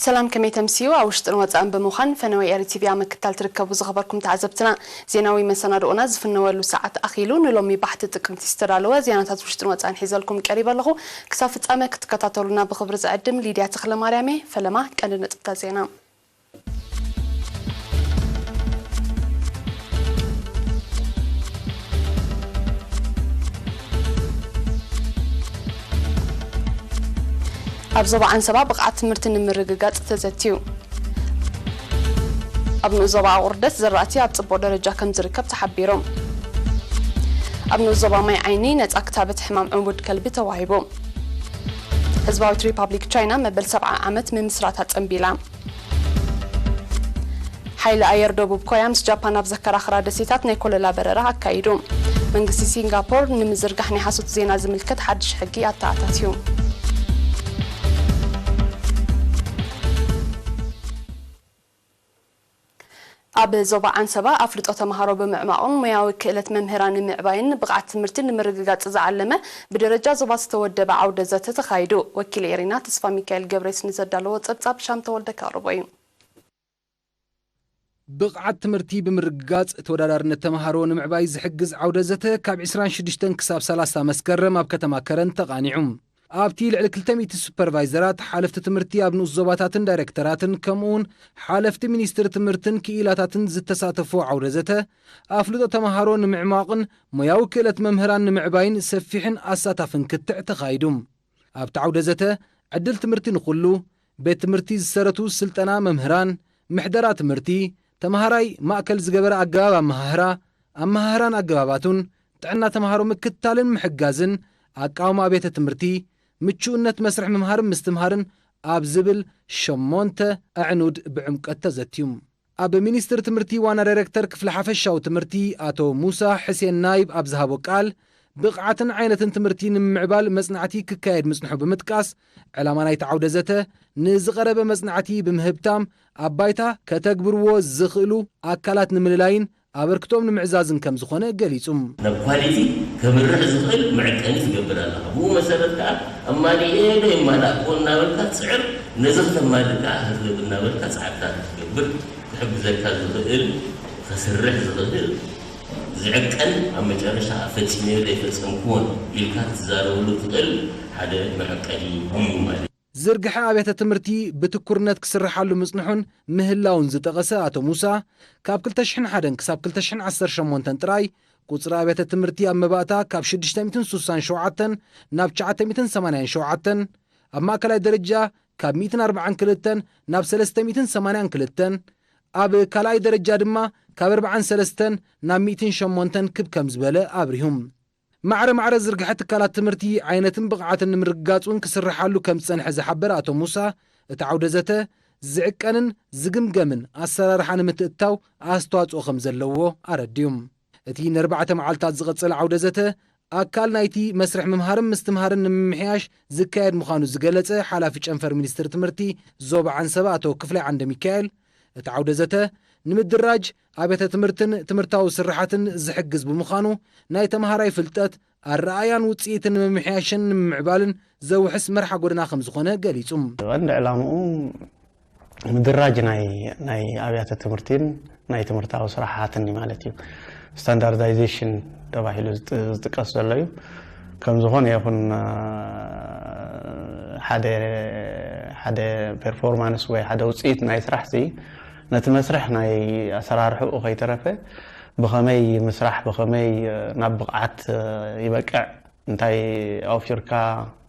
ሰላም፣ ከመይ ተምስዩ? ኣብ ውሽጥን ወጻእን ብምዃን ፈነወ ኤሪ ቲቪ ኣብ ምክትታል ትርከቡ ዝኸበርኩም ተዓዘብትና፣ ዜናዊ መሰናድኦና ዝፍነወሉ ሰዓት ኣኺሉ። ንሎሚ ባሕቲ ጥቅምቲ ዝተዳለወ ዜናታት ውሽጥን ወጻእን ሒዘልኩም ቀሪበ ኣለኹ። ክሳብ ፍጻመ ክትከታተሉና ብኽብሪ ዝዕድም ሊድያ ተኽለማርያም እየ። ፈለማ ቀንዲ ነጥብታት ዜና። ኣብ ዞባ ዓንሰባ ብቕዓት ትምህርቲ ንምርግጋጽ ተዘትዩ። ኣብ ንኡስ ዞባ ኣቑርደት ዘራእቲ ኣብ ጽቡቕ ደረጃ ከም ዝርከብ ተሓቢሩ። ኣብ ንኡስ ዞባ ማይ ዓይኒ ነጻ ክታበት ሕማም ዕቡድ ከልቢ ተዋሂቡ። ህዝባዊት ሪፓብሊክ ቻይና መበል ሰብዓ ዓመት ምምስራታ ጸንቢላ። ሓይሊ ኣየር ደቡብ ኮርያ ምስ ጃፓን ኣብ ዘከራኽራ ደሴታት ናይ ኮለላ በረራ ኣካይዱ። መንግስቲ ሲንጋፖር ንምዝርጋሕ ናይ ሓሶት ዜና ዝምልከት ሓድሽ ሕጊ ኣተኣታትዩ። ኣብ ዞባ ዓንሰባ ኣፍልጦ ተምሃሮ ብምዕማቑን ሞያዊ ክእለት መምህራን ንምዕባይን ብቕዓት ትምህርቲ ንምርግጋጽ ዝዓለመ ብደረጃ ዞባ ዝተወደበ ዓውደ ዘተ ተኻይዱ። ወኪል ኤሪና ተስፋ ሚካኤል ገብሬስ ንዘዳለዎ ጸብጻብ ሻም ተወልደ ከቕርቦ እዩ። ብቕዓት ትምህርቲ ብምርግጋጽ ተወዳዳርነት ተምሃሮ ንምዕባይ ዝሕግዝ ዓውደ ዘተ ካብ ዕስራን ሽዱሽተን ክሳብ ሰላሳ መስከረም ኣብ ከተማ ከረን ተቓኒዑ። ኣብቲ ልዕሊ ክልተ ሚእቲ ሱፐርቫይዘራት፣ ሓለፍቲ ትምህርቲ ኣብ ንኡስ ዞባታትን ዳይሬክተራትን ከምኡውን ሓለፍቲ ሚኒስትሪ ትምህርትን ክኢላታትን ዝተሳተፎ ዓውደ ዘተ፣ ኣፍልጦ ተምሃሮ ንምዕማቕን ሞያዊ ክእለት መምህራን ንምዕባይን ሰፊሕን ኣሳታፍን ክትዕ ተኻይዱ። ኣብቲ ዓውደ ዘተ፣ ዕድል ትምህርቲ ንኹሉ፣ ቤት ትምህርቲ ዝሰረቱ ስልጠና መምህራን፣ ምሕደራ ትምህርቲ፣ ተምሃራይ ማእከል ዝገበረ ኣገባብ ኣመሃህራ፣ ኣመሃህራን ኣገባባቱን፣ ጥዕና ተምሃሮ ምክትታልን ምሕጋዝን፣ ኣቃውማ ኣብያተ ትምህርቲ፣ ምቹእነት መስርሕ ምምሃርን ምስትምሃርን ኣብ ዝብል ሸሞንተ ኣዕኑድ ብዕምቀት ተዘትዩ። ኣብ ሚኒስትሪ ትምህርቲ ዋና ዳይሬክተር ክፍሊ ሓፈሻዊ ትምህርቲ ኣቶ ሙሳ ሕሴን ናይብ ኣብ ዝሃቦ ቃል፣ ብቕዓትን ዓይነትን ትምህርቲ ንምምዕባል መጽናዕቲ ክካየድ ምጽንሑ ብምጥቃስ፣ ዕላማ ናይቲ ዓውደ ዘተ ንዝቐረበ መጽናዕቲ ብምህብታም ኣብ ባይታ ከተግብርዎ ዝኽእሉ ኣካላት ንምልላይን ኣበርክቶም ንምዕዛዝን ከም ዝኾነ ገሊጹ። ናብ ኳሊቲ ከምርሕ ዝኽእል መዐቀኒ ትገብር ኣለኻ። ብኡ መሰረት ከኣ ኣማሊኤ ዶ የማላእክዎ እናበልካ ትጽዕር፣ ነዚ ከተማልእ ከኣ ህርብ እናበልካ ጻዕርታት ክትገብር ክሕግዘካ ዝኽእል፣ ከስርሕ ዝኽእል፣ ዝዕቀን፣ ኣብ መጨረሻ ፈጺመዮ ዶ ኣይፈጸምክዎን ኢልካ ክትዛረበሉ ትኽእል ሓደ መዐቀኒ እዩ ማለት እዩ። ዝርግሐ ኣብያተ ትምህርቲ ብትኩርነት ክስርሓሉ ምጽንሑን ምህላውን ዝጠቐሰ ኣቶ ሙሳ፣ ካብ ክልተ ሽሕን ሓደን ክሳብ ክልተ ሽሕን ዓሰርተ ሸሞንተን ጥራይ፣ ቁጽሪ ኣብያተ ትምህርቲ ኣብ መባእታ ካብ ሽዱሽተ ሚእትን ስሳን ሸውዓተን ናብ ትሽዓተ ሚእትን ሰማንያን ሸውዓተን፣ ኣብ ማእከላይ ደረጃ ካብ ሚእትን ኣርባዓን ክልተን ናብ ሰለስተ ሚእትን ሰማንያን ክልተን፣ ኣብ ካልኣይ ደረጃ ድማ ካብ ኣርባዓን ሰለስተን ናብ ሚእትን ሸሞንተን ክብ ከም ዝበለ ኣብሪሁ። ማዕረ ማዕረ ዝርግሐ ትካላት ትምህርቲ ዓይነትን ብቕዓትን ንምርግጋጽ እውን ክስርሓሉ ከም ዝጸንሐ ዝሓበረ ኣቶ ሙሳ፣ እቲ ዓውደ ዘተ ዝዕቀንን ዝግምገምን ኣሰራርሓ ንምትእትታው ኣስተዋጽኦ ከም ዘለዎ ኣረድዩ። እቲ ንኣርባዕተ መዓልታት ዝቐጸለ ዓውደ ዘተ ኣካል ናይቲ መስርሕ ምምሃርን ምስትምሃርን ንምምሕያሽ ዝካየድ ምዃኑ ዝገለጸ ሓላፊ ጨንፈር ሚኒስትሪ ትምህርቲ ዞባ ዓንሰባ ኣቶ ክፍላይ ዓንደ ሚካኤል፣ እቲ ዓውደ ዘተ ንምድራጅ ኣብያተ ትምህርትን ትምህርታዊ ስርሓትን ዝሕግዝ ብምዃኑ፣ ናይ ተምሃራይ ፍልጠት፣ ኣረኣእያን ውጽኢትን ንምምሕያሽን ንምምዕባልን ዘውሕስ መርሓ ጎደና ከም ዝኾነ ገሊጹ። ቀንዲ ዕላምኡ ምድራጅ ናይ፣ ናይ ኣብያተ ትምህርቲን ናይ ትምህርታዊ ስራሓትን እዩ ማለት እዩ። ስታንዳርዳይዜሽን ተባሂሉ ዝጥ-፣ ዝጥቀስ ዘሎ እዩ። ከም ዝኾነ ይኹን፣ አ፣ ሓደ፣ ሓደ ፐርፎርማንስ ወይ ሓደ ውጽኢት ናይ ስራሕ ሲ ነቲ መስርሕ ናይ ኣሰራርሕኡ ከይተረፈ ብኸመይ ምስራሕ፣ ብኸመይ ናብ ብቕዓት ይበቅዕ፣ እንታይ ኣውፊርካ፣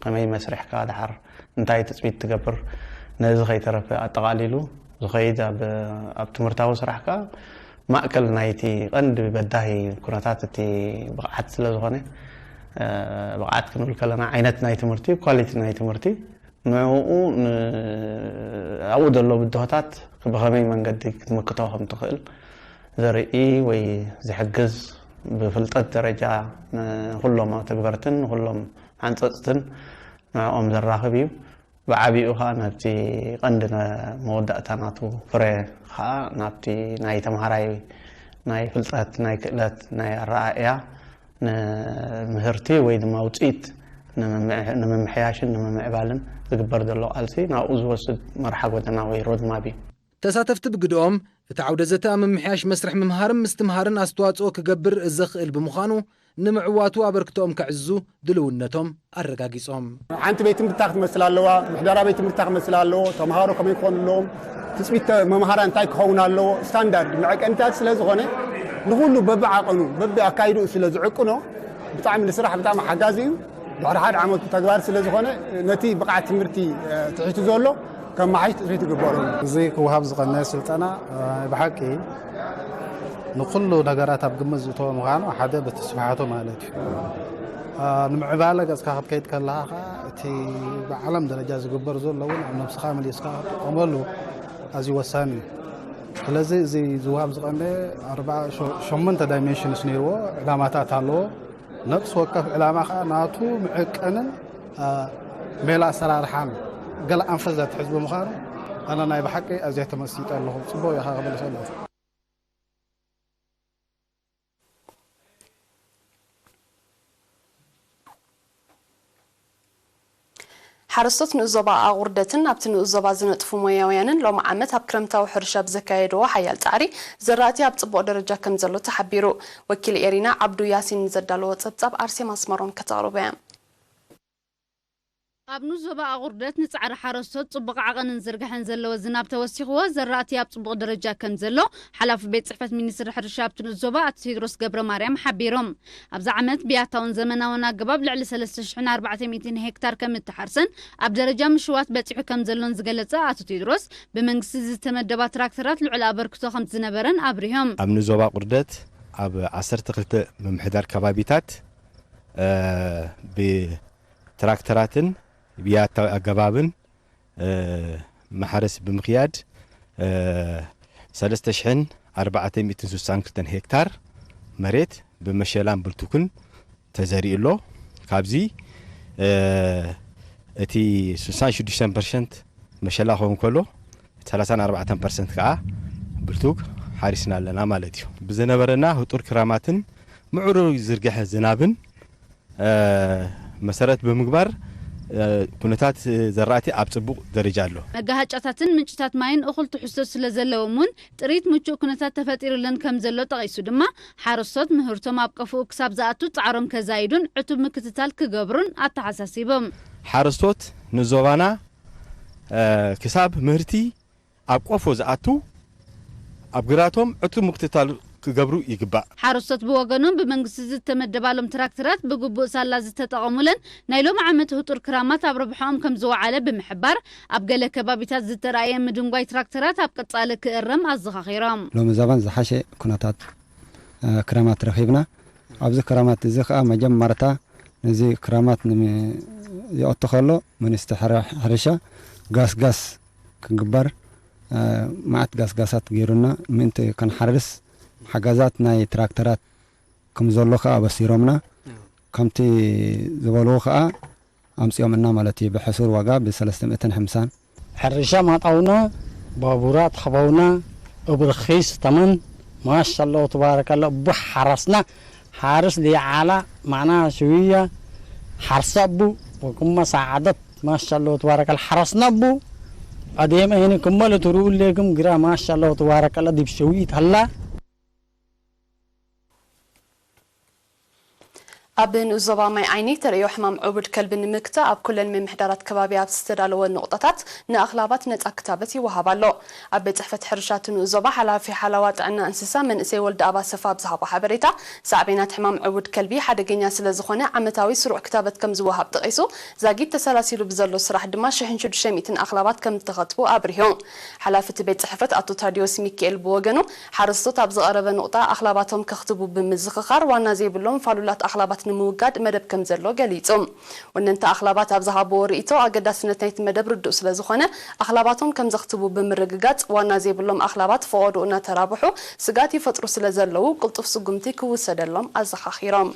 ከመይ መስሪሕካ፣ ደሓር እንታይ ትጽቢት ትገብር፣ ነዚ ከይተረፈ ኣጠቓሊሉ ዝኸይድ ኣብ፣ ኣብ ትምህርታዊ ስራሕካ ማእከል ናይቲ ቀንዲ በዳሂ ኩነታት እቲ ብቕዓት ስለ ዝኾነ፣ እ፣ ብቕዓት ክንብል ከለና ዓይነት ናይ ትምህርቲ፣ ኳሊቲ ናይ ትምህርቲ፣ ንዕኡ ን-፣ ኣብኡ ዘሎ ብድሆታት ብኸመይ መንገዲ ክትምክቶ ከም ትኽእል ዘርኢ ወይ ዝሕግዝ፣ ብፍልጠት ደረጃ ንኹሎም ተግበርትን ንኹሎም ሓንጸጽትን ንዕኦም ዘራኽብ እዩ። ብዓቢኡ ኸኣ ናብቲ ቀንዲ ነ-፣ መወዳእታ ናቱ ፍረ ኸኣ ናብቲ ናይ ተምሃራይ ናይ ፍልጠት፣ ናይ ክእለት፣ ናይ ኣረኣእያ ንምህርቲ ወይ ድማ ውጽኢት ንምምሕ-፣ ንምምሕያሽን ንምምዕባልን ዝግበር ዘሎ ቃልሲ ናብኡ ዝወስድ መርሓ ጎደና ወይ ሮድማፕ እዩ። ተሳተፍቲ ብግድኦም፣ እቲ ዓውደ ዘተ ኣብ ምምሕያሽ መስርሕ ምምሃርን ምስትምሃርን ኣስተዋጽኦ ክገብር ዘኽእል ብምዃኑ፣ ንምዕዋቱ ኣበርክቶኦም ከዕዝዙ ድልውነቶም ኣረጋጊጾም። ሓንቲ ቤት ትምህርቲ እንታይ ክትመስል ኣለዋ፣ ምሕደራ ቤት ትምህርቲ እንታይ ክመስል ኣለዎ፣ ተምሃሮ ከመይ ክኾኑ ኣለዎም፣ ትጽቢት መምሃራን እንታይ ክኸውን ኣለዎ፣ ስታንዳርድ መዐቀኒታት ስለ ዝኾነ ንኹሉ በብዓቐኑ በብኣካይድኡ ስለ ዝዕቅኖ ብጣዕሚ ንስራሕ ብጣዕሚ ሓጋዚ እዩ። ድሕሪ ሓደ ዓመቱ ተግባር ስለ ዝኾነ ነቲ ብቕዓት ትምህርቲ ትሒቱ ዘሎ ከመሓይሽ ትጽቢት ይግበሮ። እዚ ክወሃብ ዝቐነየ ስልጠና ብሓቂ ንኩሉ ነገራት ኣብ ግምት ዝእተወ ምዃኑ ሓደ በቲ ስፍሓቱ ማለት እዩ። ንምዕባለ ገጽካ ክትከይድ ከለኻ ከዓ እቲ ብዓለም ደረጃ ዝግበር ዘሎ እውን ኣብ ነብስኻ መሊስካ ክትጥቀመሉ ኣዝዩ ወሳኒ እዩ። ስለዚ እዚ ዝወሃብ ዝቐነየ ኣርባዓ ሸ- ሸሞንተ ዳይሜንሽንስ ነይርዎ፣ ዕላማታት ኣለዎ። ነብሲ ወከፍ ዕላማ ከዓ ናቱ መዐቀንን ሜላ ኣሰራርሓን ገለ ኣንፈት ዘትሕዝ ብምዃኑ ኣነ ናይ ብሓቂ ኣዝየ ተመሲጠ ኣለኹ። ጽቡቕ ኢኻ ክብል እኽእል እየ። ሓረስቶት ንኡስ ዞባ ኣቑርደትን ኣብቲ ንኡስ ዞባ ዝነጥፉ ሞያውያንን ሎሚ ዓመት ኣብ ክረምታዊ ሕርሻ ብዘካየድዎ ሓያል ጻዕሪ ዘራእቲ ኣብ ጽቡቕ ደረጃ ከም ዘሎ ተሓቢሩ። ወኪል ኤሪና ዓብዱ ያሲን ንዘዳለዎ ጸብጻብ ኣርሴማ ኣስመሮም ከተቕርቦ እያ። ኣብ ንኡስ ዞባ ኣቑርደት ንጻዕሪ ሓረስቶት ጽቡቕ ዓቐንን ዝርግሐን ዘለዎ ዝናብ ተወሲኽዎ ዘራእቲ ኣብ ጽቡቕ ደረጃ ከም ዘሎ ሓላፊ ቤት ጽሕፈት ሚኒስትሪ ሕርሻ ኣብቲ ንኡስ ዞባ ኣቶ ቴድሮስ ገብረማርያም ሓቢሮም። ኣብዚ ዓመት ብያታውን ዘመናውን ኣገባብ ልዕሊ ሰለስተ ሽሕን ኣርባዕተ ሚእትን ሄክታር ከም እተሓርሰን ኣብ ደረጃ ምሽዋት በጺሑ ከም ዘሎን ዝገለጸ ኣቶ ቴድሮስ፣ ብመንግስቲ ዝተመደባ ትራክተራት ልዑል ኣበርክቶ ከም ዝነበረን ኣብሪሆም። ኣብ ንኡስ ዞባ ኣቑርደት ኣብ ዓሰርተ ክልተ ምምሕዳር ከባቢታት ብትራክተራትን ብያታዊ ኣገባብን ማሕረስ ብምኽያድ ሰለስተ ሽሕን ኣርባዕተ ሚእትን ስሳን ክልተን ሄክታር መሬት ብመሸላን ብልቱክን ተዘሪኡ ኣሎ። ካብዚ እቲ ስሳን ሽዱሽተን ፐርሰንት መሸላ ክኸውን ከሎ ሰላሳን ኣርባዕተን ፐርሰንት ከዓ ብልቱግ ሓሪስና ኣለና ማለት እዩ። ብዝነበረና ህጡር ክራማትን ምዕሩይ ዝርግሐ ዝናብን መሰረት ብምግባር ኩነታት ዘራእቲ ኣብ ጽቡቕ ደረጃ ኣሎ። መጋሃጫታትን ምንጭታት ማይን እኹል ትሕዝቶ ስለ ዘለዎም እውን ጥሪት ምቹእ ኩነታት ተፈጢሩለን ከም ዘሎ ጠቒሱ ድማ ሓረስቶት ምህርቶም ኣብ ቀፍኡ ክሳብ ዝኣቱ ጻዕሮም ከዛይዱን ዕቱብ ምክትታል ክገብሩን ኣተሓሳሲቦም። ሓረስቶት ንዞባና ክሳብ ምህርቲ ኣብ ቆፎ ዝኣቱ ኣብ ግራቶም ዕቱብ ምክትታል ክገብሩ ይግባእ። ሓረስቶት ብወገኖም ብመንግስቲ ዝተመደባሎም ትራክተራት ብግቡእ ሳላ ዝተጠቐሙለን ናይ ሎሚ ዓመት ህጡር ክራማት ኣብ ረብሓኦም ከም ዝወዓለ ብምሕባር ኣብ ገለ ከባቢታት ዝተራእየ ምድንጓይ ትራክተራት ኣብ ቀጻሊ ክእረም ኣዘኻኺሮም። ሎሚ ዘበን ዝሓሸ ኩነታት ክረማት ረኺብና። ኣብዚ ክረማት እዚ ከዓ መጀመርታ ነዚ ክረማት የእቱ ከሎ ሚኒስትሪ ሕርሻ ጋስጋስ ክግበር መዓት ጋስጋሳት ገይሩና ምእንቲ ክንሓርስ ሓገዛት ናይ ትራክተራት ከም ዘሎ ከዓ ኣበሲሮምና። ከምቲ ዝበልዎ ከዓ ኣምፂኦምና ማለት እዩ። ብሕሱር ዋጋ ብ ሰለስተ ሚእትን ሓምሳን ሕርሻ ማጣውና ባቡራት ኸባውና እብ ርኺስ ተመን ማሻአላሁ ተባረከላ ቡሕ ሓራስና ሓርስ ሊዓላ ማዕና ሽውያ ሓርሳ ቡ ወኩማ ሰዓደት ማሻአላሁ ተባረከላ ሓራስና ቡ ኣደየም ኣይነ ክመለ ትርኡ ሌክም ግራ ማሻአላሁ ተባረከላ ዲብ ሸዊት ሃላ ኣብ ንኡስ ዞባ ማይ ዓይኒ ተርእዮ ሕማም ዕቡድ ከልቢ ንምክታእ ኣብ ኩለን ምምሕዳራት ከባቢ ኣብ ዝተዳለወ ንቑጣታት ንኣኽላባት ነጻ ክታበት ይወሃብ ኣሎ። ኣብ ቤት ጽሕፈት ሕርሻ እቲ ንኡስ ዞባ ሓላፊ ሓላዋ ጥዕና እንስሳ መንእሰይ ወልደኣብ ኣሰፋ ኣብ ዝሃቦ ሓበሬታ፣ ሳዕቤናት ሕማም ዕቡድ ከልቢ ሓደገኛ ስለ ዝኾነ ዓመታዊ ስሩዕ ክታበት ከም ዝወሃብ ጠቒሱ፣ ዛጊት ተሰላሲሉ ብዘሎ ስራሕ ድማ ሽሕን ሽዱሽተ ሚእትን ኣኽላባት ከም ዝተኸትቡ ኣብሪሁ። ሓላፊ እቲ ቤት ጽሕፈት ኣቶ ታዲዮስ ሚኪኤል ብወገኑ፣ ሓረስቶት ኣብ ዝቐረበ ንቑጣ ኣኽላባቶም ከኽትቡ ብምዝኽኻር፣ ዋና ዘይብሎም ፋሉላት ኣኽላባት ንምውጋድ መደብ ከም ዘሎ ገሊጹ። ወነንቲ ኣኽላባት ኣብ ዝሃብዎ ርእይቶ፣ ኣገዳስነት ናይቲ መደብ ርዱእ ስለ ዝኾነ፣ ኣኽላባቶም ከም ዘኽትቡ ብምርግጋጽ፣ ዋና ዘይብሎም ኣኽላባት ፈቖዶኡ እናተራብሑ ስግኣት ይፈጥሩ ስለ ዘለዉ፣ ቅልጡፍ ስጉምቲ ክውሰደሎም ኣዘኻኺሮም።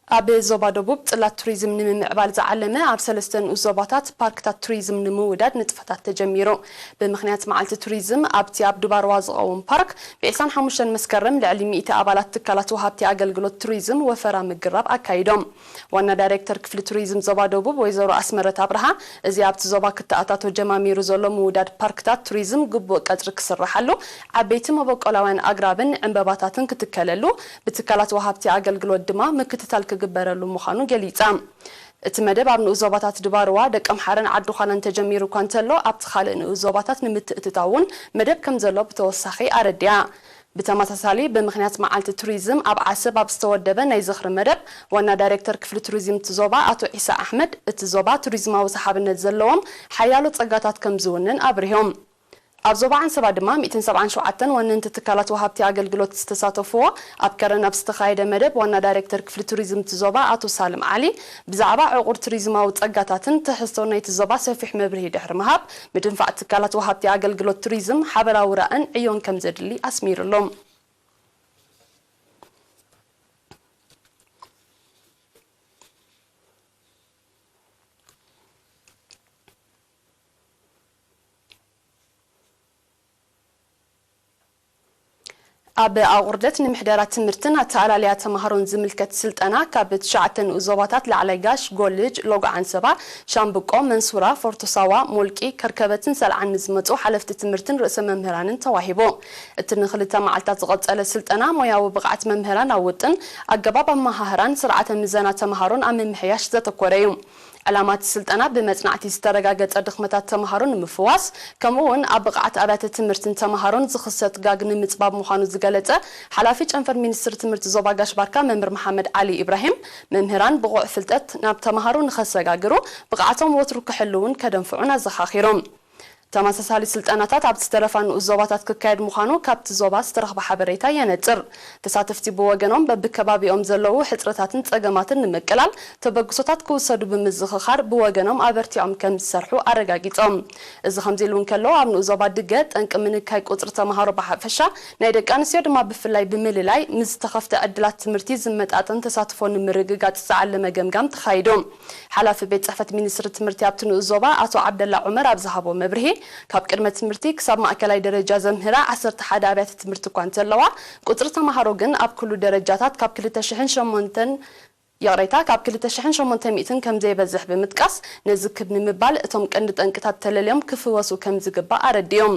ኣብ ዞባ ደቡብ ጽላት ቱሪዝም ንምምዕባል ዝዓለመ ኣብ ሰለስተ ንኡስ ዞባታት ፓርክታት ቱሪዝም ንምውዳድ ንጥፈታት ተጀሚሩ። ብምኽንያት መዓልቲ ቱሪዝም ኣብቲ ኣብ ድባርዋ ዝቐውም ፓርክ ብ ዕስራን ሓሙሽተን መስከረም ልዕሊ ሚእቲ ኣባላት ትካላት ወሃብቲ ኣገልግሎት ቱሪዝም ወፈራ ምግራብ ኣካይዶም። ዋና ዳይሬክተር ክፍሊ ቱሪዝም ዞባ ደቡብ ወይዘሮ ኣስመረት ኣብርሃ፣ እዚ ኣብቲ ዞባ ክተኣታቶ ጀማሚሩ ዘሎ ምውዳድ ፓርክታት ቱሪዝም ግቡእ ቀጽሪ ክስራሓሉ፣ ዓበይቲ መበቆላውያን ኣግራብን ዕምበባታትን ክትከለሉ፣ ብትካላት ወሃብቲ ኣገልግሎት ድማ ምክትታል ክግበረሉ ምዃኑ ገሊጻ። እቲ መደብ ኣብ ንኡስ ዞባታት ድባርዋ፣ ደቀምሓረን ዓዲ ዃላን ተጀሚሩ እኳ እንተሎ፣ ኣብቲ ካልእ ንኡስ ዞባታት ንምትእትታው እውን መደብ ከም ዘሎ ብተወሳኺ ኣረዲኣ። ብተመሳሳሊ፣ ብምኽንያት መዓልቲ ቱሪዝም ኣብ ዓሰብ ኣብ ዝተወደበ ናይ ዝኽሪ መደብ፣ ዋና ዳይሬክተር ክፍሊ ቱሪዝም እቲ ዞባ ኣቶ ዒሳ ኣሕመድ፣ እቲ ዞባ ቱሪዝማዊ ሰሓብነት ዘለዎም ሓያሎ ጸጋታት ከም ዝውንን ኣብሪሆም። ኣብ ዞባ ዓንሰባ ድማ ሚእትን ሰብዓን ሸውዓተን ወነንቲ ትካላት ወሃብቲ ኣገልግሎት ዝተሳተፍዎ ኣብ ከረን ኣብ ዝተኻየደ መደብ፣ ዋና ዳይሬክተር ክፍሊ ቱሪዝም እቲ ዞባ ኣቶ ሳልም ዓሊ፣ ብዛዕባ ዕቑር ቱሪዝማዊ ጸጋታትን ትሕዝቶን ናይቲ ዞባ ሰፊሕ መብርሂ ድሕሪ ምሃብ፣ ምድንፋዕ ትካላት ወሃብቲ ኣገልግሎት ቱሪዝም ሓበራዊ ራእን ዕዮን ከም ዘድሊ ኣስሚሩሎም። ኣብ ኣቑርደት ንምሕደራ ትምህርትን ኣተኣላልያ ተምሃሮን ዝምልከት ስልጠና ካብ ትሽዓተ ንኡስ ዞባታት ላዕላይ ጋሽ፣ ጎልጅ፣ ሎጎ ዓንሰባ፣ ሻምብቆ፣ መንሱራ፣ ፎርቶ ሳዋ፣ ሞልቂ፣ ከርከበትን ሰልዓን ንዝመጹ ሓለፍቲ ትምህርትን ርእሰ መምህራንን ተዋሂቡ። እቲ ንኽልተ መዓልታት ዝቐጸለ ስልጠና ሞያዊ ብቕዓት መምህራን ኣብ ውጥን፣ ኣገባብ ኣመሃህራን ስርዓተ ምዘና ተምሃሮን ኣብ ምምሕያሽ ዘተኮረ እዩ። ዕላማ እቲ ስልጠና ብመጽናዕቲ ዝተረጋገጸ ድኽመታት ተምሃሮ ንምፍዋስ፣ ከምኡ እውን ኣብ ብቕዓት ኣብያተ ትምህርትን ተምሃሮን ዝኽሰት ጋግ ንምጽባብ ምዃኑ ዝገለጸ ሓላፊ ጨንፈር ሚኒስትሪ ትምህርቲ ዞባ ጋሽ ባርካ መምህር መሓመድ ዓሊ ኢብራሂም፣ መምህራን ብቑዕ ፍልጠት ናብ ተምሃሮ ንኸሰጋግሩ፣ ብቕዓቶም ወትሩ ክሕልውን ከደንፍዑን ኣዘኻኺሮም። ተመሳሳሊ ስልጠናታት ኣብ ዝተረፋ ንኡስ ዞባታት ክካየድ ምዃኑ ካብቲ ዞባ ዝተረኽበ ሓበሬታ የነጽር። ተሳተፍቲ ብወገኖም በብከባቢኦም ዘለዉ ሕጽረታትን ጸገማትን ንምቅላል ተበግሶታት ክውሰዱ ብምዝኽኻር ብወገኖም ኣበርቲዖም ከም ዝሰርሑ ኣረጋጊጾም። እዚ ከምዚ ኢሉ እንከሎ ኣብ ንኡስ ዞባ ድገ ጠንቂ ምንካይ ቁጽሪ ተምሃሮ ብሓፈሻ ናይ ደቂ ኣንስትዮ ድማ ብፍላይ ብምልላይ ምስ ዝተኸፍተ ዕድላት ትምህርቲ ዝመጣጠን ተሳትፎ ንምርግጋጽ ዝዓለመ ገምጋም ተኻይዱ። ሓላፊ ቤት ጽሕፈት ሚኒስትሪ ትምህርቲ ኣብቲ ንኡስ ዞባ ኣቶ ዓብደላ ዑመር ኣብ ዝሃቦ መብርሂ፣ ካብ ቅድመ ትምህርቲ ክሳብ ማእከላይ ደረጃ ዘምህራ ዓሰርተ ሓደ ኣብያተ ትምህርቲ እኳ እንተለዋ፣ ቁጽሪ ተምሃሮ ግን ኣብ ኩሉ ደረጃታት ካብ ክልተ ሽሕን ሸሞንተን፣ ይቕሬታ፣ ካብ ክልተ ሽሕን ሸሞንተ ሚእትን ከም ዘይበዝሕ ብምጥቃስ፣ ነዚ ክብ ንምባል እቶም ቀንዲ ጠንቅታት ተለልዮም ክፍወሱ ከም ዝግባእ ኣረዲኦም።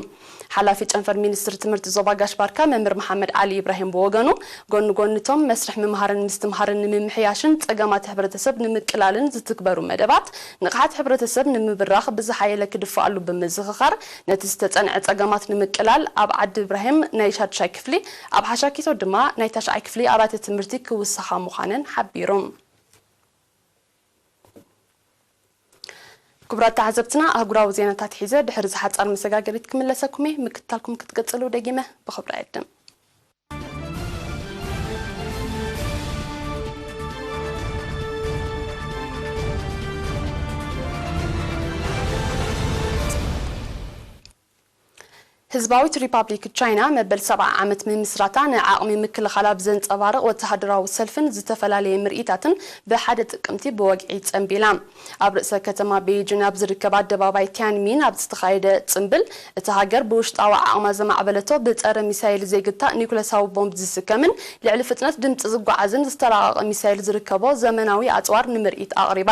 ሓላፊ ጨንፈር ሚኒስትሪ ትምህርቲ ዞባ ጋሽ ባርካ መምህር መሓመድ ዓሊ ኢብራሂም ብወገኑ፣ ጎኒ ጎኒ እቶም መስርሕ ምምሃርን ምስትምሃርን ንምምሕያሽን ጸገማት ሕብረተሰብ ንምቅላልን ዝትግበሩ መደባት፣ ንቕሓት ሕብረተሰብ ንምብራኽ ብዝሓየለ ክድፍኣሉ ብምዝኽኻር፣ ነቲ ዝተጸንዐ ጸገማት ንምቅላል ኣብ ዓዲ ኢብራሂም ናይ ሻድሻይ ክፍሊ፣ ኣብ ሓሻኪቶ ድማ ናይ ታሽዓይ ክፍሊ ኣብያተ ትምህርቲ ክውሰኻ ምዃነን ሓቢሮም። ክቡራት ተዓዘብትና፣ ኣህጉራዊ ዜናታት ሒዘ ድሕሪ ዝሓጻር መሰጋገሪት ክምለሰኩም እየ። ምክትታልኩም ክትቅጽሉ ደጊመ ብኽብሪ ዕድም። ህዝባዊት ሪፓብሊክ ቻይና መበል ሰብዓ ዓመት ምምስራታ ንዓቕሚ ምክልኻላ ብዘንጸባርቕ ወተሃደራዊ ሰልፍን ዝተፈላለየ ምርኢታትን ብሓደ ጥቅምቲ ብወግዒ ጸንቢላ። ኣብ ርእሰ ከተማ ቤይጂን ኣብ ዝርከብ ኣደባባይ ቲያንሚን ኣብ ዝተኻየደ ጽምብል፣ እታ ሃገር ብውሽጣዊ ዓቕማ ዘማዕበለቶ ብጸረ ሚሳይል ዘይግታእ ኒኩለሳዊ ቦምብ ዝስከምን ልዕሊ ፍጥነት ድምጺ ዝጓዓዝን ዝተራቐቐ ሚሳይል ዝርከቦ ዘመናዊ ኣጽዋር ንምርኢት ኣቕሪባ።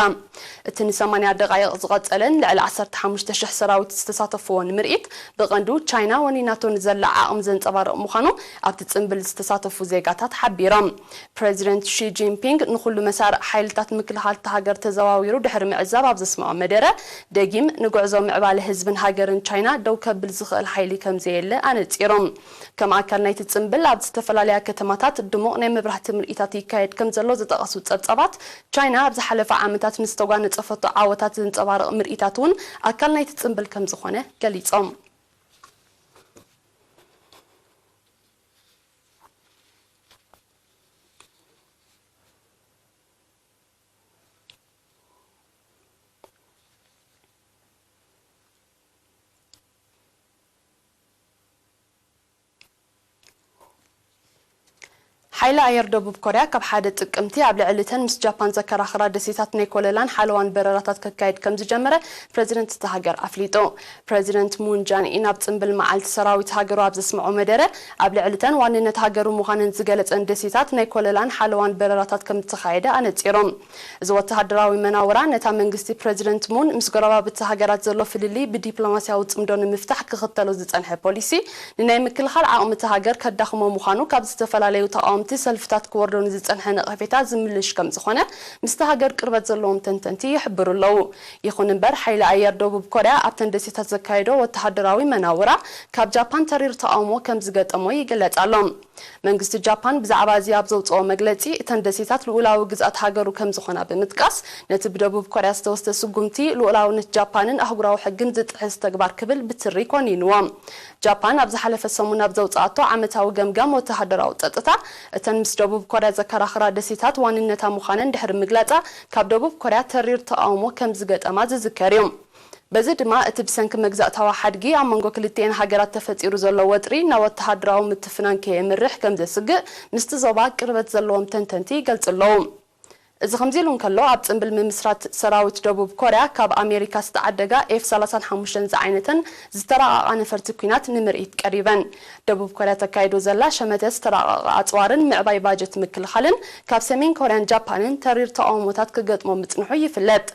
እቲ ንሰማንያ ደቓይቕ ዝቐጸለን ልዕሊ ዓሰርተ ሓሙሽተ ሽሕ ሰራዊት ዝተሳተፍዎን ምርኢት፣ ብቐንዱ ቻይና ወኒናቶ ንዘላ ዓቕሚ ዘንጸባርቕ ምዃኑ ኣብቲ ጽምብል ዝተሳተፉ ዜጋታት ሓቢሮም። ፕረዚደንት ሺ ጂንፒንግ ንኹሉ መሳርዕ ሓይልታት ምክልኻል እታ ሃገር ተዘዋዊሩ ድሕሪ ምዕዛብ ኣብ ዘስምዖ መደረ፣ ደጊም ንጉዕዞ ምዕባለ ህዝብን ሃገርን ቻይና ደው ከብል ዝኽእል ሓይሊ ከም ዘየለ ኣነጺሮም። ከም ኣካል ናይቲ ጽምብል ኣብ ዝተፈላለያ ከተማታት ድሙቕ ናይ መብራህቲ ምርኢታት ይካየድ ከም ዘሎ ዝጠቐሱ ጸብጻባት፣ ቻይና ኣብ ዝሓለፈ ዓመታት ንዝተጓነጸፈቶ ዓወታት ዘንጸባርቕ ምርኢታት እውን ኣካል ናይቲ ጽምብል ከም ዝኾነ ገሊጾም። ሓይሊ ኣየር ደቡብ ኮርያ ካብ ሓደ ጥቅምቲ ኣብ ልዕሊ እተን ምስ ጃፓን ዘከራኽራ ደሴታት ናይ ኮለላን ሓለዋን በረራታት ከካይድ ከም ዝጀመረ ፕረዚደንት እታ ሃገር ኣፍሊጡ። ፕረዚደንት ሙን ጃንኢን ኣብ ጽምብል መዓልቲ ሰራዊት ሃገሩ ኣብ ዘስምዖ መደረ፣ ኣብ ልዕሊ እተን ዋንነት ሃገሩ ምዃነን ዝገለጸን ደሴታት ናይ ኮለላን ሓለዋን በረራታት ከም ዝተኻየደ ኣነጺሮም። እዚ ወተሃደራዊ መናውራ ነታ መንግስቲ ፕረዚደንት ሙን ምስ ጎረባብቲ ሃገራት ዘሎ ፍልልይ ብዲፕሎማስያዊ ጽምዶ ንምፍታሕ ክኽተሎ ዝጸንሐ ፖሊሲ፣ ንናይ ምክልኻል ዓቕሚ እታ ሃገር ከዳኽሞ ምዃኑ ካብ ዝተፈላለዩ ተቓወምቲ ሰልፍታት ክወርዶ ንዝጸንሐ ነቐፌታ ዝምልሽ ከም ዝኾነ ምስቲ ሃገር ቅርበት ዘለዎም ተንተንቲ ይሕብሩ ኣለዉ። ይኹን እምበር፣ ሓይሊ ኣየር ደቡብ ኮርያ ኣብተን ደሴታት ዘካየዶ ወተሃደራዊ መናውራ ካብ ጃፓን ተሪር ተቓውሞ ከም ዝገጠሞ ይግለጽ ኣሎ። መንግስቲ ጃፓን ብዛዕባ እዚ ኣብ ዘውጽኦ መግለጺ፣ እተን ደሴታት ልኡላዊ ግዝኣት ሃገሩ ከም ዝኾና ብምጥቃስ፣ ነቲ ብደቡብ ኮርያ ዝተወስደ ስጉምቲ ልኡላውነት ጃፓንን ኣህጉራዊ ሕግን ዝጥሕስ ተግባር ክብል ብትሪ ኮኒንዎ። ጃፓን ኣብ ዝሓለፈ ሰሙን ኣብ ዘውጽኣቶ ዓመታዊ ገምጋም ወተሃደራዊ ጸጥታ፣ እተን ምስ ደቡብ ኮርያ ዘከራኽራ ደሴታት ዋንነታ ምዃነን ድሕሪ ምግላጻ፣ ካብ ደቡብ ኮርያ ተሪር ተቓውሞ ከም ዝገጠማ ዝዝከር እዩ። በዚ ድማ እቲ ብሰንኪ መግዛእታዊ ሓድጊ ኣብ መንጎ ክልቲኤን ሃገራት ተፈጢሩ ዘሎ ወጥሪ ናብ ወተሃደራዊ ምትፍናን ከየምርሕ ከም ዘስግእ ምስቲ ዞባ ቅርበት ዘለዎም ተንተንቲ ይገልጹ ኣለዉ። እዚ ከምዚ ኢሉ እንከሎ፣ ኣብ ጽምብል ምምስራት ሰራዊት ደቡብ ኮርያ ካብ ኣሜሪካ ዝተዓደጋ ኤፍ ሰላሳን ሓሙሽተን ዝዓይነተን ዝተራቐቓ ነፈርቲ ኲናት ንምርኢት ቀሪበን። ደቡብ ኮርያ ተካይዶ ዘላ ሸመተ ዝተራቐቓ ኣጽዋርን ምዕባይ ባጀት ምክልኻልን ካብ ሰሜን ኮርያን ጃፓንን ተሪር ተቓውሞታት ክገጥሞ ምጽንሑ ይፍለጥ።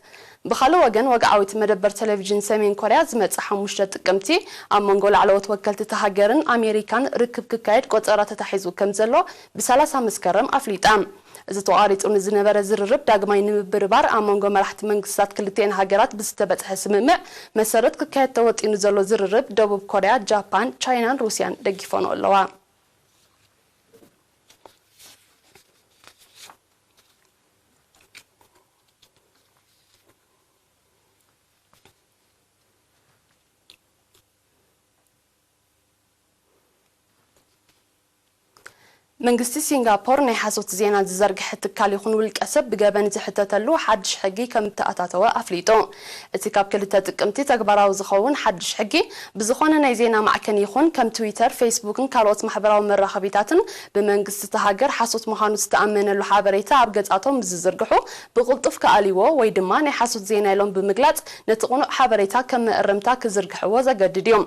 ብኻልእ ወገን፣ ወግዓዊት መደበር ቴሌቪዥን ሰሜን ኮርያ ዝመጽእ ሓሙሽተ ጥቅምቲ ኣብ መንጎ ላዕለዎት ወከልቲ እታ ሃገርን ኣሜሪካን ርክብ ክካየድ ቆጸራ ተታሒዙ ከም ዘሎ ብሰላሳ መስከረም ኣፍሊጣ። እዚ ተቋሪጹ ንዝነበረ ዝርርብ ዳግማይ ንምብርባር ኣብ መንጎ መራሕቲ መንግስታት ክልቲኤን ሃገራት ብዝተበጽሐ ስምምዕ መሰረት ክካየድ ተወጢኑ ዘሎ ዝርርብ ደቡብ ኮርያ፣ ጃፓን፣ ቻይናን ሩስያን ደጊፈንኦ ኣለዋ። መንግስቲ ሲንጋፖር ናይ ሓሶት ዜና ዝዘርግሐ ትካል ይኹን ውልቀ ሰብ ብገበን ዝሕተተሉ ሓድሽ ሕጊ ከም እተኣታተወ ኣፍሊጡ። እቲ ካብ ክልተ ጥቅምቲ ተግባራዊ ዝኸውን ሓድሽ ሕጊ፣ ብዝኾነ ናይ ዜና ማዕከን ይኹን ከም ትዊተር፣ ፌስቡክን ካልኦት ማሕበራዊ መራኸቢታትን ብመንግስቲ እታ ሃገር ሓሶት ምዃኑ ዝተኣመነሉ ሓበሬታ ኣብ ገጻቶም ዝዝርግሑ ብቕልጡፍ ክኣልይዎ ወይ ድማ ናይ ሓሶት ዜና ኢሎም ብምግላጽ ነቲ ቅኑዕ ሓበሬታ ከም መእረምታ ክዝርግሕዎ ዘገድድ እዩ።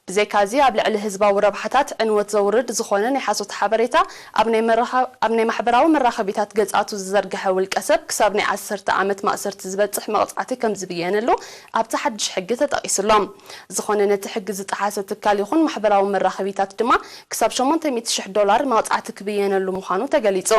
ብዘይካዚ፣ ኣብ ልዕሊ ህዝባዊ ረብሓታት ዕንወት ዘውርድ ዝኾነ ናይ ሓሶት ሓበሬታ ኣብ ናይ መራኸ-፣ ኣብ ናይ ማሕበራዊ መራኸቢታት ገጻቱ ዝዘርግሐ ውልቀ ሰብ ክሳብ ናይ ዓሰርተ ዓመት ማእሰርቲ ዝበጽሕ መቕጻዕቲ ከም ዝብየነሉ ኣብቲ ሓድሽ ሕጊ ተጠቒሱ ኣሎ። ዝኾነ ነቲ ሕጊ ዝጠሓሰ ትካል ይኹን ማሕበራዊ መራኸቢታት ድማ ክሳብ ሸሞንተ ሚእቲ ሽሕ ዶላር መቕጻዕቲ ክብየነሉ ምዃኑ ተገሊጹ።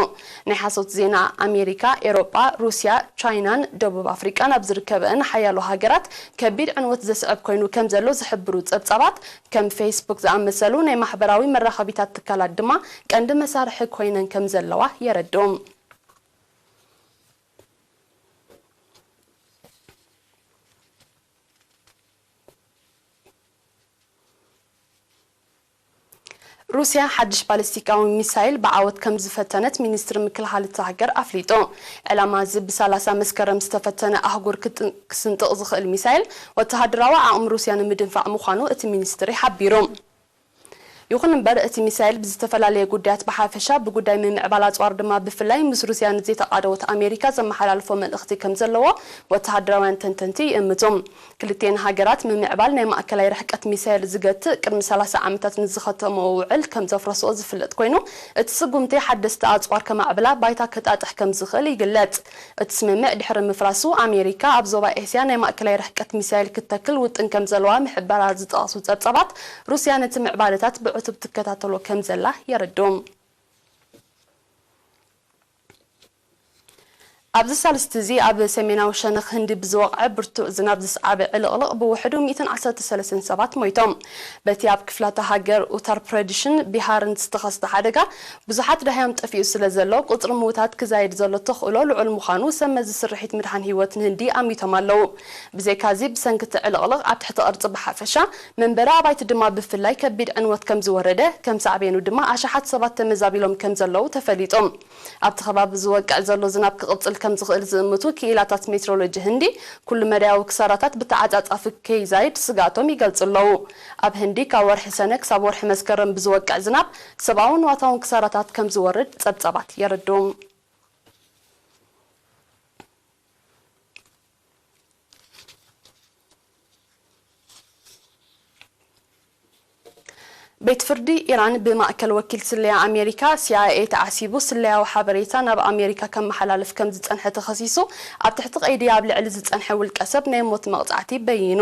ናይ ሓሶት ዜና ኣሜሪካ፣ ኤውሮጳ፣ ሩስያ፣ ቻይናን ደቡብ ኣፍሪቃን ኣብ ዝርከበአን ሓያሎ ሃገራት ከቢድ ዕንወት ዘስዕብ ኮይኑ ከም ዘሎ ዝሕብሩ ጸብጻባት፣ ከም ፌስቡክ ዝኣመሰሉ ናይ ማሕበራዊ መራኸቢታት ትካላት ድማ ቀንዲ መሳርሒ ኮይነን ከም ዘለዋ የረድኡ። ሩስያ ሓድሽ ባሊስቲካዊ ሚሳይል ብዓወት ከም ዝፈተነት ሚኒስትሪ ምክልኻል እታ ሃገር ኣፍሊጡ። ዕላማ እዚ ብሰላሳ መስከረም ዝተፈተነ ኣህጉር ክጥ-፣ ክስንጥቕ ዝኽእል ሚሳይል፣ ወተሃደራዊ ዓቕሚ ሩስያ ንምድንፋዕ ምዃኑ እቲ ሚኒስትሪ ሓቢሩ። ይኹን እምበር፣ እቲ ሚሳይል ብዝተፈላለየ ጉዳያት ብሓፈሻ፣ ብጉዳይ ምምዕባል ኣጽዋር ድማ ብፍላይ፣ ምስ ሩስያ ንዘይተቓደወት ኣሜሪካ ዘመሓላልፎ መልእኽቲ ከም ዘለዎ ወተሃደራውያን ተንተንቲ ይእምቱ። ክልቲኤን ሃገራት ምምዕባል ናይ ማእከላይ ርሕቀት ሚሳይል ዝገትእ ቅድሚ ሰላሳ ዓመታት ንዝኸተምኦ ውዕል ከም ዘፍረስኦ ዝፍለጥ ኮይኑ፣ እቲ ስጉምቲ ሓደስቲ ኣጽዋር ከማዕብላ ባይታ ከጣጥሕ ከም ዝኽእል ይግለጽ። እቲ ስምምዕ ድሕሪ ምፍራሱ፣ ኣሜሪካ ኣብ ዞባ ኤስያ ናይ ማእከላይ ርሕቀት ሚሳይል ክትተክል ውጥን ከም ዘለዋ ምሕባራ ዝጠቐሱ ጸብጻባት፣ ሩስያ ነቲ ምዕባለታት ብዕቱብ ትከታተሎ ከም ዘላ የረድኡ። ኣብዚ ሳልስቲ እዚ ኣብ ሰሜናዊ ሸነኽ ህንዲ ብዝወቕዐ ብርቱዕ ዝናብ ዝሰዓበ ዕልቕልቕ ብውሕዱ ሚእትን ዓሰርተ ሰለስተን ሰባት ሞይቶም። በቲ ኣብ ክፍላተ ሃገር ኡታር ፕረዲሽን ቢሃርን ዝተኸስተ ሓደጋ ብዙሓት ደሃዮም ጠፊኡ ስለ ዘሎ፣ ቁጽሪ ምዉታት ክዛይድ ዘሎ ተኽእሎ ልዑል ምዃኑ ሰብ መዚ ስርሒት ምድሓን ህይወት ንህንዲ ኣሚቶም ኣለዉ። ብዘይካዚ፣ ብሰንኪ እቲ ዕልቕልቕ ኣብ ትሕቲ ቅርጺ ብሓፈሻ፣ መንበሪ ኣባይቲ ድማ ብፍላይ ከቢድ ዕንወት ከም ዝወረደ፣ ከም ሳዕቤኑ ድማ ኣሽሓት ሰባት ተመዛቢሎም ከም ዘለዉ ተፈሊጡ። ኣብቲ ከባቢ ዝወቅዕ ዘሎ ዝናብ ክቕጽል ከም ዝኽእል ዝእምቱ ክኢላታት ሜትሮሎጂ ህንዲ፣ ኩሉ መዳያዊ ክሳራታት ብተዓጻጻፊ ከይዛይድ ስግኣቶም ይገልጹ ኣለዉ። ኣብ ህንዲ ካብ ወርሒ ሰነ ክሳብ ወርሒ መስከረም ብዝወቅዕ ዝናብ ሰብኣውን ንዋታውን ክሳራታት ከም ዝወርድ ጸብጻባት የረድኡ። ቤት ፍርዲ ኢራን ብማእከል ወኪል ስለያ ኣሜሪካ፣ ሲ ኣይ ኤ፣ ተዓሲቡ ስለያዊ ሓበሬታ ናብ ኣሜሪካ ከመሓላልፍ ከም ዝጸንሐ ተኸሲሱ ኣብ ትሕቲ ቀይዲ ኣብ ልዕሊ ዝጸንሐ ውልቀ ሰብ ናይ ሞት መቕጻዕቲ በይኑ።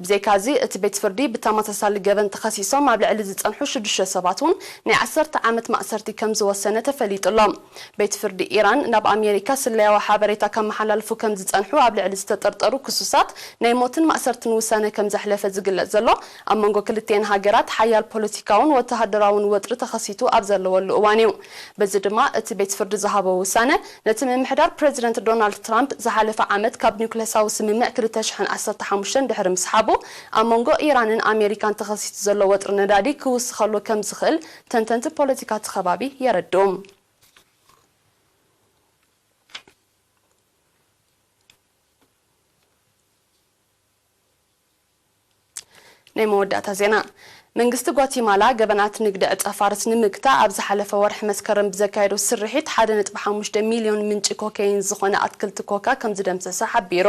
ብዘይካዚ፣ እቲ ቤት ፍርዲ ብተመሳሳሊ ገበን ተኸሲሶም ኣብ ልዕሊ ዝጸንሑ ሽዱሽተ ሰባት እውን ናይ ዓሰርተ ዓመት ማእሰርቲ ከም ዝወሰነ ተፈሊጡ ኣሎ። ቤት ፍርዲ ኢራን ናብ ኣሜሪካ ስለያዊ ሓበሬታ ከመሓላልፉ ከም ዝጸንሑ ኣብ ልዕሊ ዝተጠርጠሩ ክሱሳት ናይ ሞትን ማእሰርትን ውሳነ ከም ዘሕለፈ ዝግለጽ ዘሎ፣ ኣብ መንጎ ክልቲኤን ሃገራት ሓያል ፖለቲካውን ወተሃደራውን ወጥሪ ተኸሲቱ ኣብ ዘለወሉ እዋን እዩ። በዚ ድማ እቲ ቤት ፍርዲ ዝሃቦ ውሳነ፣ ነቲ ምምሕዳር ፕረዚደንት ዶናልድ ትራምፕ ዝሓለፈ ዓመት ካብ ኒውክለሳዊ ስምምዕ ክልተ ሽሕን ዓሰርተ ሓሙሽተን ድሕሪ ምስሓቡ፣ ኣብ መንጎ ኢራንን ኣሜሪካን ተኸሲቱ ዘሎ ወጥሪ ነዳዲ ክውስኸሉ ከም ዝኽእል ተንተንቲ ፖለቲካ እቲ ከባቢ የረድኡ። ናይ መወዳእታ ዜና። መንግስቲ ጓቲማላ ገበናት ንግዲ ዕጸ ፋርስ ንምግታእ ኣብ ዝሓለፈ ወርሒ መስከረም ብዘካየዶ ስርሒት ሓደ ነጥቢ ሓሙሽተ ሚልዮን ምንጪ ኮካይን ዝኾነ ኣትክልቲ ኮካ ከም ዝደምሰሰ ሓቢሩ።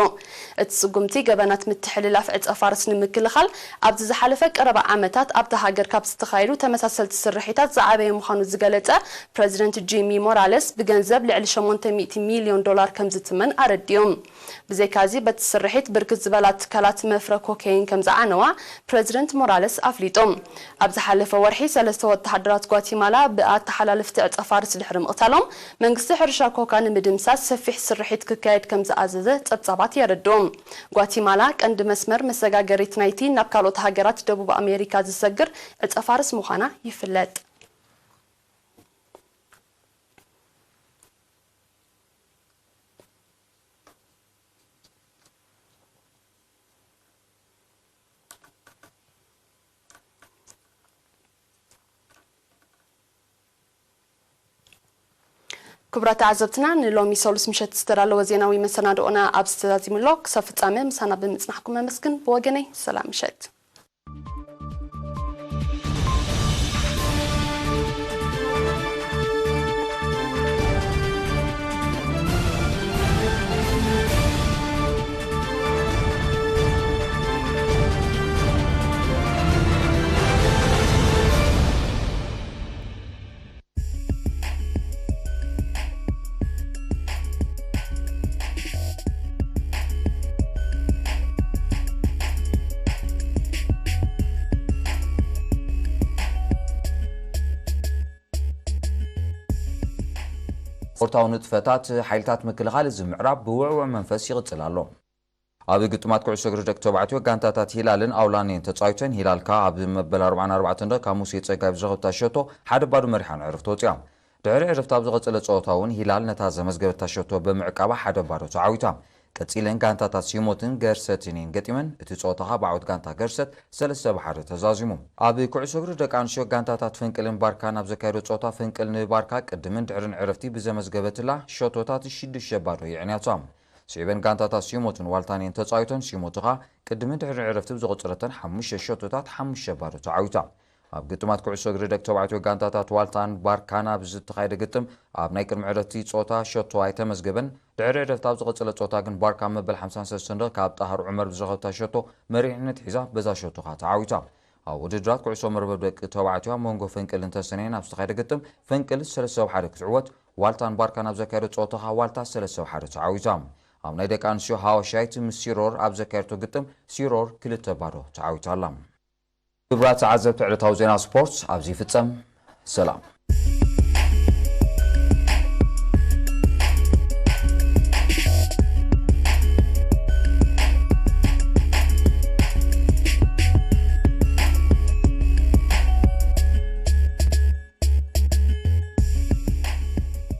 እቲ ስጉምቲ ገበናት ምትሕልላፍ ዕጸ ፋርስ ንምክልኻል ኣብዚ ዝሓለፈ ቀረባ ዓመታት ኣብታ ሃገር ካብ ዝተኻየዱ ተመሳሰልቲ ስርሒታት ዝዓበየ ምዃኑ ዝገለጸ ፕረዚደንት ጂሚ ሞራለስ፣ ብገንዘብ ልዕሊ ሸሞንተ ሚእቲ ሚልዮን ዶላር ከም ዝትመን ኣረዲኡ። ብዘይካዚ፣ በቲ ስርሒት ብርክት ዝበላ ትካላት መፍረ ኮካይን ከም ዝዓነዋ ፕረዚደንት ሞራለስ ኣፍሊጡ። ኣብ ዝሓለፈ ወርሒ፣ ሰለስተ ወተሃደራት ጓቲማላ ብኣተሓላልፍቲ ዕጸ ፋርስ ድሕሪ ምቕታሎም፣ መንግስቲ ሕርሻ ኮካ ንምድምሳስ ሰፊሕ ስርሒት ክካየድ ከም ዝኣዘዘ ጸብጻባት የረድኡ። ጓቲማላ ቀንዲ መስመር መሰጋገሪት ናይቲ ናብ ካልኦት ሃገራት ደቡብ ኣሜሪካ ዝሰግር ዕጸ ፋርስ ምዃና ይፍለጥ። ክቡራት ተዓዘብትና፣ ንሎሚ ሰሉስ ምሸት ዝተዳለወ ዜናዊ መሰናድኦና ኣብዚ ተዛዚሙ ኣሎ። ክሳብ ፍጻመ ምሳና ብምጽናሕኩም ነመስግን። ብወገነይ፣ ሰላም ምሸት። ስፖርታዊ ንጥፈታት ሓይልታት ምክልኻል እዚ ምዕራብ ብውዕዉዕ መንፈስ ይቕጽል ኣሎ። ኣብ ግጥማት ኩዕሶ እግሪ ደቂ ተባዕትዮ ጋንታታት ሂላልን ኣውላንየን ተጻዊተን። ሂላል ከኣ ኣብ መበል ኣርባዓን ኣርባዕተን ደቂቕ ካብ ሙሴ ጸጋይ ብዝረኸበታ ሸቶ ሓደ ባዶ መሪሓ ንዕረፍቲ ወጺኣ። ድሕሪ ዕረፍቲ ኣብ ዝቐጸለ ጸወታ እውን ሂላል ነታ ዘመዝገበታ ሸቶ ብምዕቃባ ሓደ ባዶ ተዓዊታ። ቀጺለን ጋንታታት ሲሞትን ገርሰትን እየን ገጢመን። እቲ ጸወታ ከኣ ብዓወት ጋንታ ገርሰት ሰለስተ ብ ሓደ ተዛዚሙ። ኣብ ኩዕሶ እግሪ ደቂ ኣንስትዮ ጋንታታት ፈንቅልን ባርካን ኣብ ዘካየዶ ጸወታ ፈንቅል ንባርካ ቅድምን ድሕርን ዕረፍቲ ብዘመዝገበትላ ሸቶታት ሽዱሽተ ባዶ የዕንያታ። ስዒበን ጋንታታት ሲሞትን ዋልታን እየን ተጻዊተን። ሲሞቲ ከኣ ቅድምን ድሕርን ዕረፍቲ ብዘቑጸረተን ሓሙሽተ ሸቶታት ሓሙሽተ ባዶ ተዓዊታ። ኣብ ግጥማት ኩዕሶ እግሪ ደቂ ተባዕትዮ ጋንታታት ዋልታን ባርካን ኣብ ዝተኻየደ ግጥም ኣብ ናይ ቅድሚ ዕረፍቲ ጸወታ ሸቶ ኣይተመዝገበን። ድሕሪ ዕረፍቲ ኣብ ዝቐጸለ ጸወታ ግን ባርካ መበል ሓምሳን ሰለስተን ደቂቕ ካብ ጣህር ዑመር ብዝረኸብታ ሸቶ መሪሕነት ሒዛ በዛ ሸቶ ከኣ ተዓዊታ። ኣብ ውድድራት ኩዕሶ መርበብ ደቂ ተባዕትዮ ኣብ መንጎ ፈንቅልን ተሰነየን ኣብ ዝተኻየደ ግጥም ፈንቅል ሰለስተ ብ ሓደ ክትዕወት፣ ዋልታን ባርካን ኣብ ዘካየዶ ጸወታ ከኣ ዋልታ ሰለስተ ብ ሓደ ተዓዊታ። ኣብ ናይ ደቂ ኣንስትዮ ሃዋሻይት ምስ ሲሮር ኣብ ዘካየደቶ ግጥም ሲሮር ክልተ ባዶ ተዓዊታ ኣላ። ክቡራት ተዓዘብቲ፣ ዕለታዊ ዜና ስፖርት ኣብዚ ይፍጸም። ሰላም።